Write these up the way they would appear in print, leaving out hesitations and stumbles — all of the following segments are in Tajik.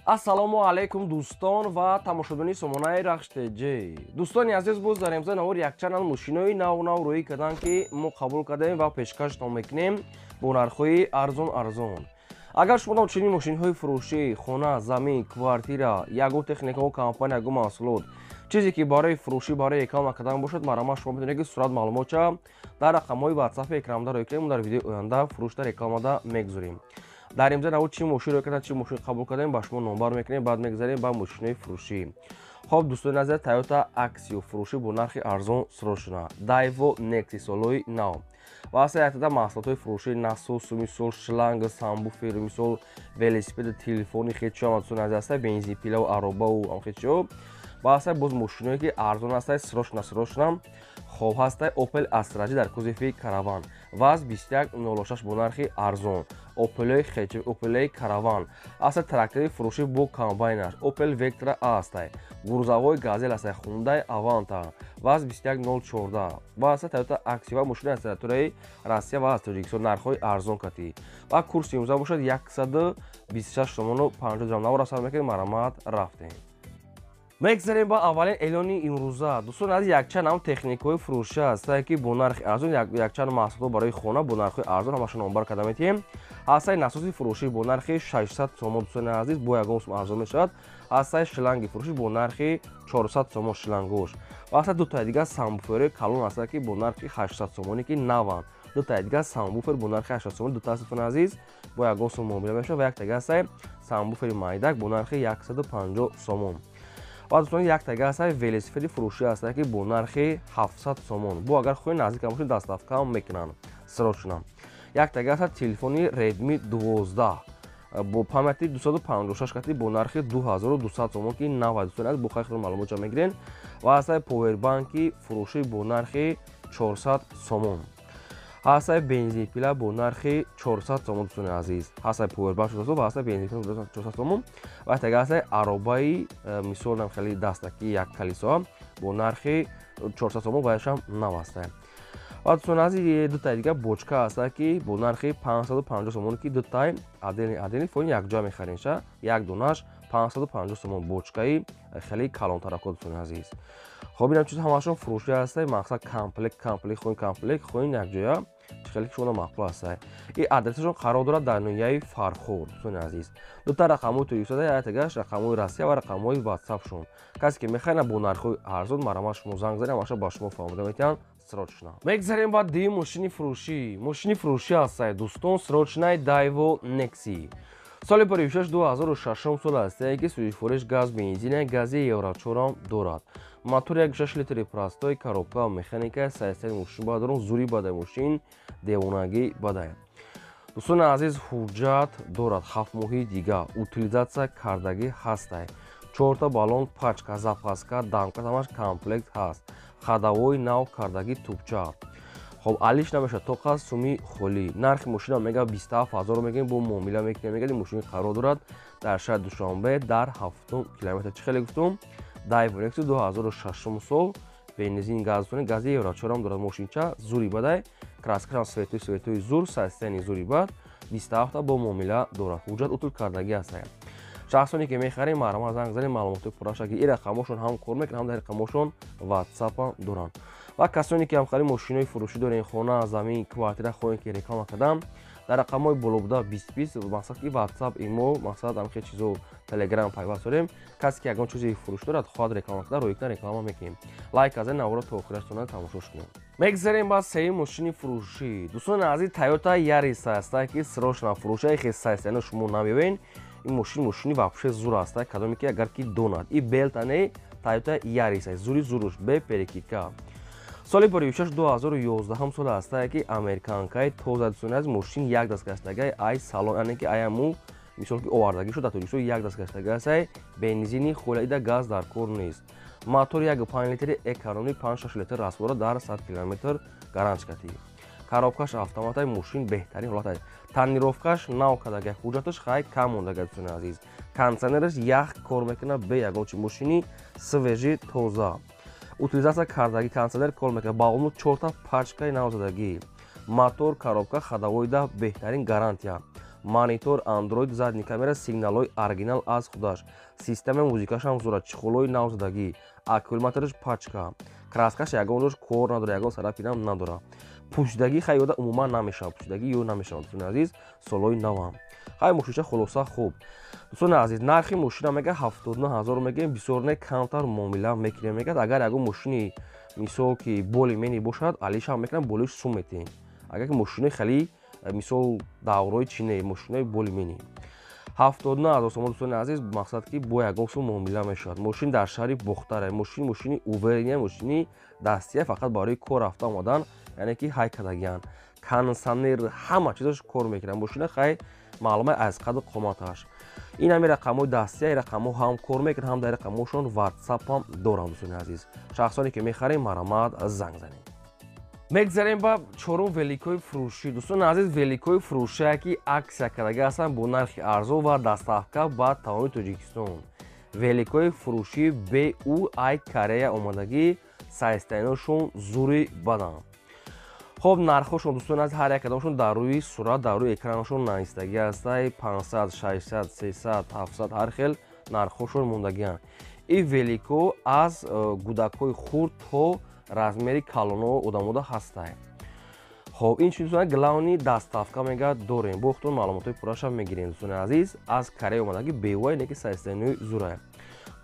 Ассалому алайкум, дӯстон ва тамошобинони сомонаи Рахш ТЖ. Дӯстони азиз, боз дар имзои навор якчанд мошинои нав нав рӯӣ карданд, ки мо қабул кардаем ва пешкаштон мекунем бо нархҳои арзон арзон. Агар шумо чунин мошинҳои фурӯшӣ, хона, замин, квартира, ягон техникао, компания, ягон маҳсулот, чизе ки барои фурӯшӣ, барои реклама кардан бошад, марҳамат, шумо метавонед, ки сурат, маълумотча дар рақамҳои ватсапи экранда рӯй кунем. Дар видеои оянда фурӯшда, рекламада мегузорем. Дар имзои навор чӣ мошин рӯй кардан, чӣ мошин қабул кардем, ба шумо номбар мекунем. Баъд мегузарем ба мошинои фурӯшӣ. Хоб, дӯстони азиз, Тойота Аксио фурӯшӣ бо нархи арзон срочно, Дайво Некси солҳои нав ва аса яктада маҳсулотҳои фурӯшии насосу, мисол, шланг, сабвуфер, мисол, велосипеду, телефони хечио, дӯстони азиз, аста бензинпилаву аробаву хечио ва аса боз мошиное, ки арзон ҳастай, срочно, срочно. Хоб, ҳастай Опел Астра дар кузови Караван, ВАЗ 2106 бо нархи арзон, Опелои хеч, Опелои Караван аста, трактори фурӯшӣ бо комбайнаш, Опел Вектра астай, грузовой Газел астай, Хундай Аванта, ВАЗ 21014 ва аста Тойота Аксио ва мошини аз территорияи Россия ва аз Тоҷикистон, нархҳои арзон катӣ ва курси имрӯза бошад 126 сомону 50 дирам. Навора сар мекунем, марҳамат, рафтем. Мегзарем ба аввалин эълони имрӯза. Дӯстон азиз, якчанд ҳам техникаҳои фурӯшӣ ҳастае, ки бо нархи арзон, якчанд маҳсулот барои хона бо нархҳои арзон, ҳамаша номбар карда метиҳем. Ҳастаи насоси фурӯшӣ бо нархи 600 сомон, дӯстони азиз, бо ягон сум арзон мешавад. Ҳастаи шланги фурӯшӣ бо нархи 400 сомон, шлангош ва ҳаста дутаи дигар сабвуферҳои калон ҳастанд, ки бо нархи 800 сомонӣ, ки наванд. Дутаи дигар сабвуфер бо нархи 800 сомон, дута дӯстони азиз, бо ягон сум муомила мешавад. Ва яктаги ҳастаи сабвуфери майдак бо нархи 150 сомон. Ва, дӯстон, яктага ҳастаи велосипеди фурӯшӣ ҳастае, ки бо нархи 700 сомон, бо агар хоҳед, наздик бошед, доставка ҳам мекунанд срочно. Яктага ҳаста телефони Redmi 12 бо памяти 256 кати бо нархи 2200 сомон, ки нава, дӯстони азиз, бо хайр маълумотча мегирен. Ва ҳастаи повербанки фурӯшӣ бо нархи 400 сомон, ҳастаи бензинпила бо нархи 400 сомон, дӯстони азиз, ҳастаи повербанк 400 ва ҳастаи бензинпила 400 сомон. Ва яктага ҳастаи аробаи, мисол, нам хеле дастаки як калисоа бо нархи 400 сомон ва яшам нав ҳастае. Ва, дӯстони азиз, дутаи дига бочка ҳаста, ки бо нархи 550 сомон, ки дутай отдельный отдельный фоин якҷоя мехаринша, як донаш 550 сомон, бочкаи хеле калонтарако, дӯстони азиз. Хоб, инам чиз ҳамашон фурӯшӣ ҳастай. Мақсад, комплект, комплект хоҳин, комплект хоҳин, якҷоя, хеле шумо маъқул ҳастай. И адресашон қарор дорад дар ноҳияи Фархор, дӯстони азиз. Дута рақамҳои тоҷикистода, яктагаш рақамҳои Россия ва рақамҳои ватсапшон. Касе ки мехарина бо нархҳои арзон, марҳамат, шумо занг занед, ҳамаша ба шумо фаҳмода метиҳанд срочно. Мегзарем ба дуюм мошини фурӯшӣ. Мошини фурӯшӣ ҳастай, дӯстон, срочный Дайво Некси соли 56, 2006 сол ҳастае, ки сӯзишвориш газ, бензина, гази Евро 4 дорад. Мотор 1,6 литри простой, коробка механика, сайсаи мошин бадарон, зури бадай, мошин девонагӣ бадай. Дӯстони азиз, ҳуҷҷат дорад 7 моҳи дига, утилизация кардагӣ ҳастай, чорта баллон, пачка, запаска, домкрат, ҳамаш комплект ҳаст, ходовой нав кардагӣ, тубча. Хоб, алиш намешавад, тоқа суми холӣ. Нархи мошина мега 27 000 мегӯем, бо муомила мекунем. Мегӯяд, мошин қарор дорад дар шаҳри Душанбе, дар ҳафтум километр. Чӣ хеле гуфтум, Дайво Некси 2006 сол, бензин, газони, гази Евро 4 дорад. Мошинча зури бадай, краскашам светои светои зур, состояние зури бад, 27 бо муомила дорад, ҳуҷҷат утул кардагӣ ҳастая. Шахсоне ки мехарем, марҳамат, занг занед, маълумотҳои пурраша, ки ин рақамҳошон ҳам кор мекунанд, ҳам дар рақамҳошон ватсапам доранд. Ва касоне ки ҳамхари мошинои фурӯшӣ дорем, хона, замин, квартира хоҳем, ки реклама кардам, дар рақамҳои боло буда 20 20, мақсад ки ватсап, имо, мақсад, ҳамхел чизо, Телеграм пайваст дорем. Касе ки ягон чизи фурӯш дорад, хоҳад реклама карда, рӯйкна реклама мекунем. Лайк азен, навора то охираш тамошо кунем. Мегзарем ба сеюм мошини фурӯшӣ. Дӯстони азиз, Тойота Ярис ҳаста, ки срочно фурӯша, хе сайсаяно шумо намебинед. Ин мошин мошини вообще зур аста, кадоме ки агар ки донад, и белтане Тойота Ярис зури зуруш, бе перекидка, соли 56, 2011 сол ҳастае, ки американкаи тоза. Дӯстони аз, мошин як даст гаштагай ай салон, яъне ки аяму, мисол, ки овардагӣ шуд дар Тоҷикистон, як даст гаштагай ҳастай, бензини холида, газ дар кор нест. Мотор 1,5 литри экономи, 5-6 литр расхода дар 100 километр, гарантчкати, коробкаш автоматай. Мошин беҳтарин ҳолат, тонировкаш нав кардага, ҳуҷҷаташ хай кам мондага. Дӯстони азиз, кондиционераш ях кор мекунад, бе ягон чи, мошини свежий, тоза, утилизация кардагӣ, кондиционер кор мекунад, баллону чорта пачкаи навзадагӣ, мотор, коробка, ходовойда беҳтарин гарантия. Монитор Android, задний камера, сигналҳои оригинал аз худаш, системаи музикашам зура, чехолҳои навзадагӣ, аккумулятораш пачка, краскаш ягон ҷош кор надора, ягон сарапинам надора. Пӯшидагӣ хай ёда умуман намешавад, пӯшидагӣ ё намешавад, дӯстони азиз, солҳои навам. Хай мошинча хулоса хуб. Дӯстони азиз, нархи мошина мега 79 000 мегӯем, бисёр не, камтар муомила мекунем мегӯяд. Агар ягон мошини мисол ки боли мени бошад, алишам мекунам, болиш сум метиҳем. Агар ки мошинои хеле мисол даврои чи не, мошинои боли мени. 79 000 сомон, дӯстони азиз, мақсад ки бо ягон сум муомила мешавад. Мошин дар шаҳри Бохтар, мошин мошини уверения, мошини дастия, фақат барои кор рафта омадан, яъне ки ҳай кардагиян. Кондитсионер ҳама чизаш кор мекунад. Мошина хай маълума аз қаду қоматаш. Ин ҳами рақамҳои дастия, рақамҳо ҳам кор мекунад, ҳам дар рақамҳошон WhatsApp ҳам дорам, дӯстони азиз. Шахсоне ки мехарем, марамат занг занед. Мегзарем ба чорум великои фурӯшӣ. Дӯстони азиз, великои фурӯшие ки аксия кардагӣ ҳастанд бо нархи арзон ва доставка ба тамоми Тоҷикистон. Великои фурӯшии БУ ай Корея омадагӣ, сайстайношон зури бадан. Хоб, нархҳошон, дӯстони азиз, ҳар як кадомшон дар рӯи сурат, дар рӯи экранашон навистагӣ ҳастай, 500, 600, 300, 700, ҳар хел нархҳошон мондагианд. Ин велико аз гудакҳои хурд то размери калоно одамода ҳастай. Хоб, ин чиз главный доставка мега дорем. Бо худтон маълумотҳои пурраша мегирем, дӯстони азиз. Аз Корея омадагӣ бевай неки сайстании зурай.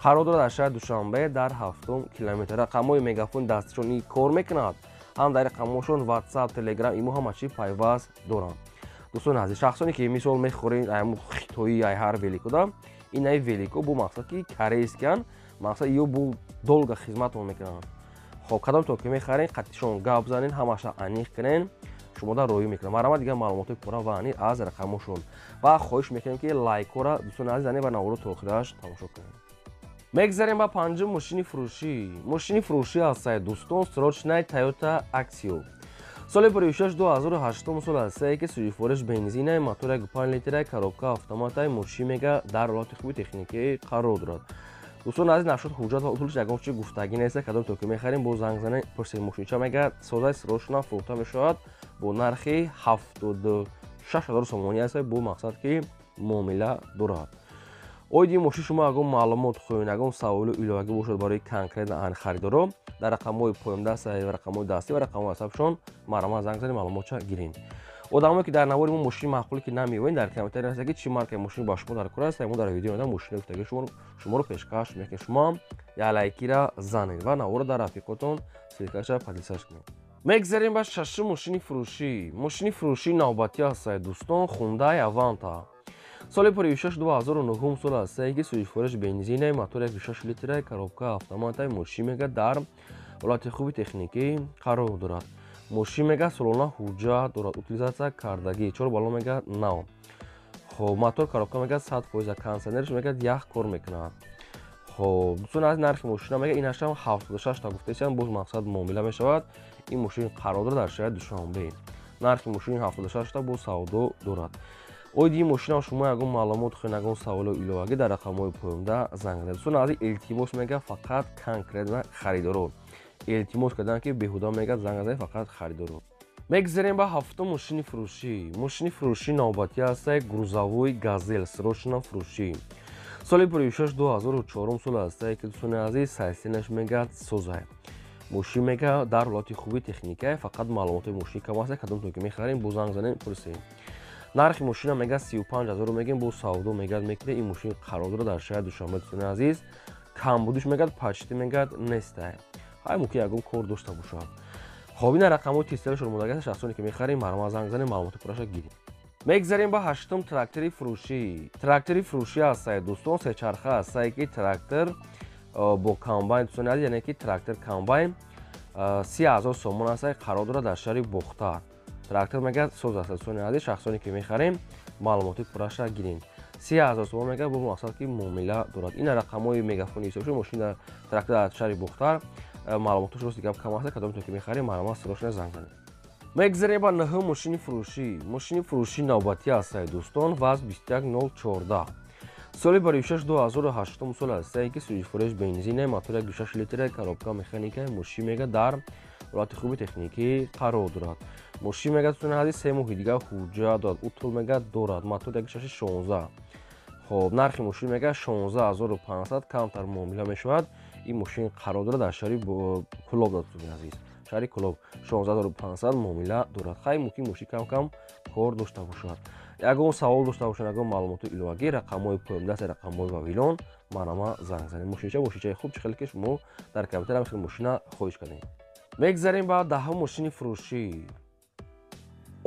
Қарор дорад дар шаҳри Душанбе дар 7 километр. Рақамҳои мегафон дастишон кор мекунад, ҳам дар рақамҳошон WhatsApp, Telegram, имо ҳама чи пайваст доранд. Дӯстони азиз, шахсоне ки мисол мехӯред ай хитоӣ, ай ҳар великода, ин ай велико бо мақсад ки корейскиян, мақсад ё бо долго хизматон мекунанд. Хоб, кадомтон ки мехарен, қатишон гап занен, ҳамаша аниқ кунен, шумода роӣ мекунам. Марҳамат, дигар маълумотҳои пурра ва аниқ аз рақамҳошон. Ва хоҳиш мекунем ки лайкҳоро, дӯстони азиз, занед ва наворо то охираш тамошо кунед. Мегзарем ба панҷум мошини фурӯшӣ. Мошини фурӯшӣ ҳастае, дӯстон, срочная Toyota Axio. Соли 56 2008 сол ҳастае ки сӯҷифориш бензинай, мотор 1,5 литрай, коробка автоматай, мошин мега дар ҳолати хуби техникӣ қарор дорад. Дӯстон азиз, нашуд ҳуҷҷат ва усулш ягон чи гуфтагӣ нест, кадом то ки мехарем, бо занг занен, пурсед. Мошинча мега созаи срочно фурӯхта мешавад бо нархи 76 000 сомонӣ аст, бо мақсад ки муомила дорад. Оиди мошин шумо ягон маълумот хоҳед, ягон саволу иловагӣ бошад барои конкретно харидоро, дар рақамҳои поёндаст, рақамҳои дастӣ ва рақамҳои ватсапшон марҳамат занг занед, маълумотча гиред. Одамое ки дар навори мо мошини маъқуле ки намеёбед, дар комментария нависед ки чӣ маркаи мошин ба шумо дар кор аст, мо дар видео оянда мошинои гуфтагии шуморо пешкаш мекунем. Шумо ҳам як лайкира занед ва наворо дар рафиқотон ссылкаша поделиться кунед. Мегзарем ба шашум мошини фурӯшӣ. Мошини фурӯшии навбатӣ ҳастае, дӯстон, Хундай Аванта. Соли 56 2009 сол ҳастае ки сӯҷифориш бензинай, мотор 1,6 литрай, коробка автоматай, мошин мега дар ҳолати хуби техникӣ қарор дорад. Мошин мега солона ҳуҷҷат дорад, утилизатсия кардагӣ, чор бало мега нав. Хоб, мотор, коробка мега 100%, кондитсионерш мега ях кор мекунад. Хоб, дӯстони азиз, нархи мошина мега инашам 76 та гуфтаисиам, боз мақсад муомила мешавад. Ин мошин қарор дорад дар шаҳри Душанбе. Нархи мошин 76 та, боз савдо дорад. Оиди ин мошинам шумо ягон маълумот хоҳед, ягон саволу иловагӣ, дар рақамҳои поёнда занг занед. Дӯстони азиз, илтимос мега фақат конкретно харидоро. Илтимос кардам ки беҳуда мега занг занед, фақат харидоро. Мегзарем ба ҳафтум мошини фурӯшӣ. Мошини фурӯшии навбатӣ ҳастае грузовой Газел, срочно фурӯшӣ. Соли 56 2004 сол ҳастае ки, дӯстони азиз, сайсинаш мега созай. Мошин мега дар ҳолати хуби техникае, фақат маълумоти мошин кам аст, кадомтон ки мехарем, бо занг занем, пурсем. Нархи мошина мега 35 000 мегем, бо савдо мегад мекунем. Ин мошин қарор дорад дар шаҳри Душанбе, дӯстони азиз. Камбудиш мегад почти мегад нестай. Ҳай мумкин ягон кор дошта бошад. Хоб, ина рақамҳои тестиашон мондагӣ аст, шахсоне ки мехарем, марҳамат занг занем, маълумоти пурраша гирем. Мегзарем ба ҳаштум трактори фурӯшӣ. Трактори фурӯшӣ ҳастае, дӯстон, сечарха ҳастае ки трактор бо комбайн, дӯстони азиз, яъне ки трактор комбайн 30 000 сомон ҳастае, қарор дорад дар шаҳри Бохтар. Трактор мега соз аст, дӯстони азиз, шахсоне ки мехарем, маълумоти пурраша гирем. 30 000 сомон мега, бо мақсад ки муомила дорад. Ина рақамҳои мегафони ҳисоб шуд. Мошин дар трактор дар шаҳри Бохтар, маълумоташ рост гап кам аст, кадомтон ки мехарем, марҳамат срочно занг занед. Мегзарем ба нӯҳум мошини фурӯшӣ. Мошини фурӯшии навбатӣ ҳастае, дӯстон, ВАЗ 21014. Соли 56 2008 сол ҳастае ки сӯҷифориш бензинай, мотор 1,6 литрай, коробка механикай, мошин мега дар ҳолати хуби техникӣ қарор дорад. Мошин мега дӯстони азиз 3 моҳи дига ҳуҷҷат дорад, утул мега дорад, мотор 1.6 16. Хоб, нархи мошин мега 16 500, камтар муомила мешавад. Ин мошин қарор дорад дар шаҳри Кӯлоб, дӯстони азиз, шаҳри Кӯлоб. 16 500 муомила дорад. Хай, мумкин мошин кам кам кор дошта бошад. Ягон савол дошта бошад, ягон маълумоти иловагӣ, рақамҳои поёндаст, рақамҳои Вавилон, марҳамат, занг занед. Мошинча мошинчаи хуб, чӣ хеле ки шумо дар компютер ҳам хел мошина хоҳиш кардем. Мегзарем ба 10-ум мошини фурӯшӣ.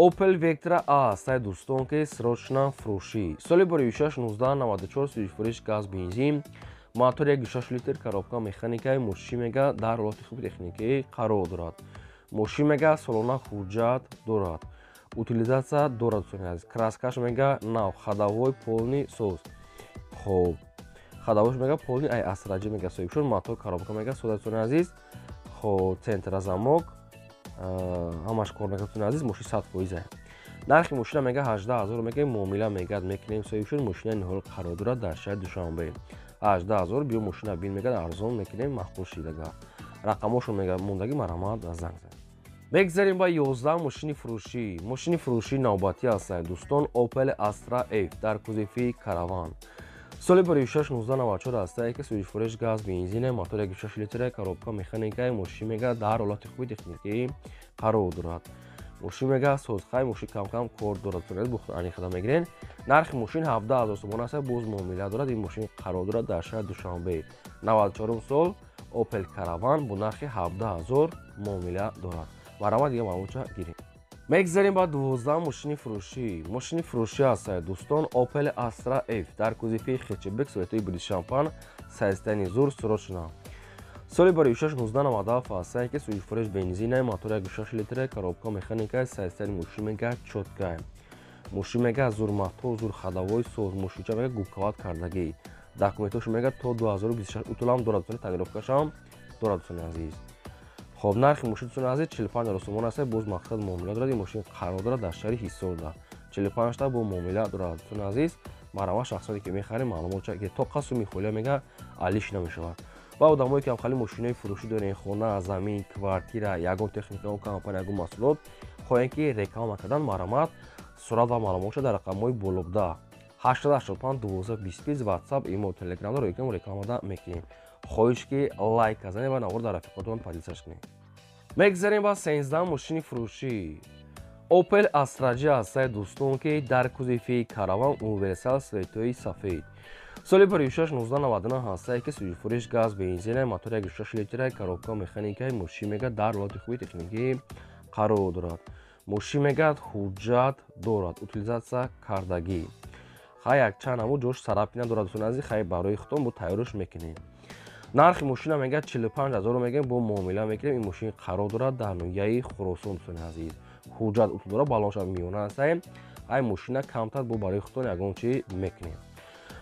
Opel Vectra A ҳастай, дӯстон, ки срочно фурӯшӣ. Соли боришаш 1994, сӯзишвориш газ, бензин, мотор 1.6 литр, коробка механикаи. Мошин мега дар ҳолати хуби техникӣ қарор дорад. Мошин мега солона ҳуҷҷат дорад, утилизация дорад, дӯстони азиз. Краскаш мега нав, ходовой полный соз. Хоб, ходовойш мега полный, ай Астра J мега соҳиб шуд. Мотор, коробка мега соз, дӯстони азиз. Хоб, центрозамок ҳамаш кор мекунад, дӯстони азиз. Мошин 100%. Нархи мошина мега 18 000 мегӯем, муомила мегӯяд мекунем. Соҳиб шуд. Мошина ниҳол қарор дорад дар шаҳри Душанбе. 18 000, биё мошина бин, мегӯяд, арзон мекунем, маъқул шидага. Рақамошон мега мондагӣ, марҳамат, занг занед. Мегзарем ба 11 мошини фурӯшӣ. Мошини фурӯшии навбатӣ ҳастанд, дӯстон, Opel Astra F дар кузови Караван. Соли баришаш 1994 ҳастае, ки сӯзишвориш газ, бензине, мотор 1.6 литре, коробка механикаи. Мошин мега дар ҳолати хуби техникӣ қарор дорад. Мошин мега созхай, мошин камкам кор дорад, аниқада мегирен. Нархи мошин 17 000 сомон аст, боз муомила дорад. Ин мошин қарор дорад дар шаҳри Душанбе. 94 сол Opel Caravan бо нархи 17 000 муомила дорад. Марҳамат, дига маълумотча гирем. Мегзарем ба 12 мошини фурӯшӣ. Мошини фурӯшӣ ҳастад, дӯстон, Opel Astra F дар кузови хэтчбек, цветои бризз шампан, состояние зур, срочно. Соли баришаш 1997 ҳастае, ки сӯзишвориш бензина, мотор 1.6 литре, коробка механика. Состояние мошин мега чёткая. Мошин мега зур мотор, зур ходовой соз. Мошинча мега губковать кардагӣ. Документош мега то 2026, утулам дорад, тонировкашам дорад, дӯстони азиз. Хоб, нархи мошин, дӯстони азиз, 45 000 сомон аст, боз мақсад муомила дорад. Ин мошин қарор дорад дар шаҳри Ҳисорда. 45та бо муомила дорад, дӯстони азиз. Марҳамат, шахсоне ки мехарем, маълумотча ки то қасу михолия мега алиш намешавад. Ва одамое ки ҳамхали мошинои фурӯшӣ дорем, хона, замин, квартира, ягон техника, компания, ягон маҳсулот хоҳем ки реклама кардан, марҳамат, сурат ва маълумотша дар рақамҳои болобда 885 12 25 WhatsApp, имо, Telegram рекламу рекламада мекунем. Хоҳиш ки лайк занед ва навор дар рафиқотон поделиться кунед. Мегзарем ба 13 мошини фурӯшӣ. Opel Astra J ҳастае, дӯстон, ки дар кузови Караван, универсал, цветои сафед. Соли баришаш 1999 ҳастае, ки сӯзишвориш газ, бензина, мотор 1.6 литра, коробка механикаи. Мошин мега дар ҳолати хуби техникӣ қарор дорад. Мошин мега ҳуҷҷат дорад, утилизация кардагӣ. Хай, якчанд ҳамун ҷош царапина дорад, дӯстони азиз. Хай, барои худтон бо тайёрш мекунем. Нархи мошина мега 45 000 мегӯем, бо муомила мекунем. Ин мошин қарор дорад дар ноҳияи Хуросон, дӯстони азиз. Ҳуҷҷат утул дорад, балонша миёна ҳастаем. Ай мошина камтар бо барои худтон ягон чи мекунем.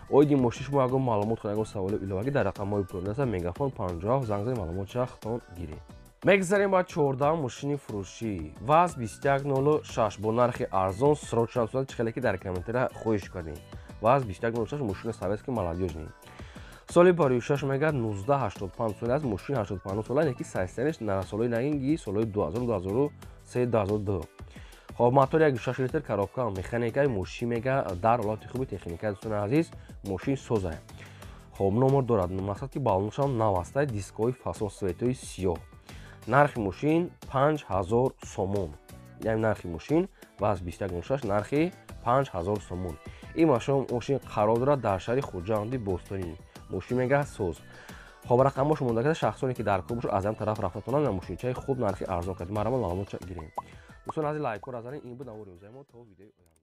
Оиди мошин шумо ягон маълумот, ягон саволи иловагӣ, дар рақамҳои поёндаста Мегафон 57 занг занед, маълумотча худтон гиред. Мегзарем ба 14 мошини фурӯшӣ. ВАЗ 2106 бо нархи арзон, срочно, чӣ хеле ки дар комментария хоҳиш кардем. ВАЗ 2106, мошини советский, молодёжный. Соли баришаш мега 1985 сол аст. Мошин 85 сола, яки состояниеш на солҳои нагинги, солҳои 2000, 2003, 2002. Хоб, мотор 1.6 литр, коробка механикаи. Мошин мега дар ҳолати хуби техника, дӯстони азиз, мошин соза. Хоб, номер дорад, мақсад ки балоншам нав ҳастай, дискҳои фасон, цветои сиёҳ. Нархи мошин 5000 сомон, яъне нархи мошин ВАЗ 2106, нархи 5000 сомон. Ин мошин қарор дорад дар шаҳри Хуҷанди бостонӣ. Мошин мега соз. Хоб, рақамҳош монда, шахсоне ки дар кор бошад, аз ҳам тараф рафта тонанд. Мошинчаи хуб, нархи арзон кард. Марҳамат, маълумотча гирем. Дӯстон азиз, лайкҳоро занед. Ин буд навори мо то видеои оянда.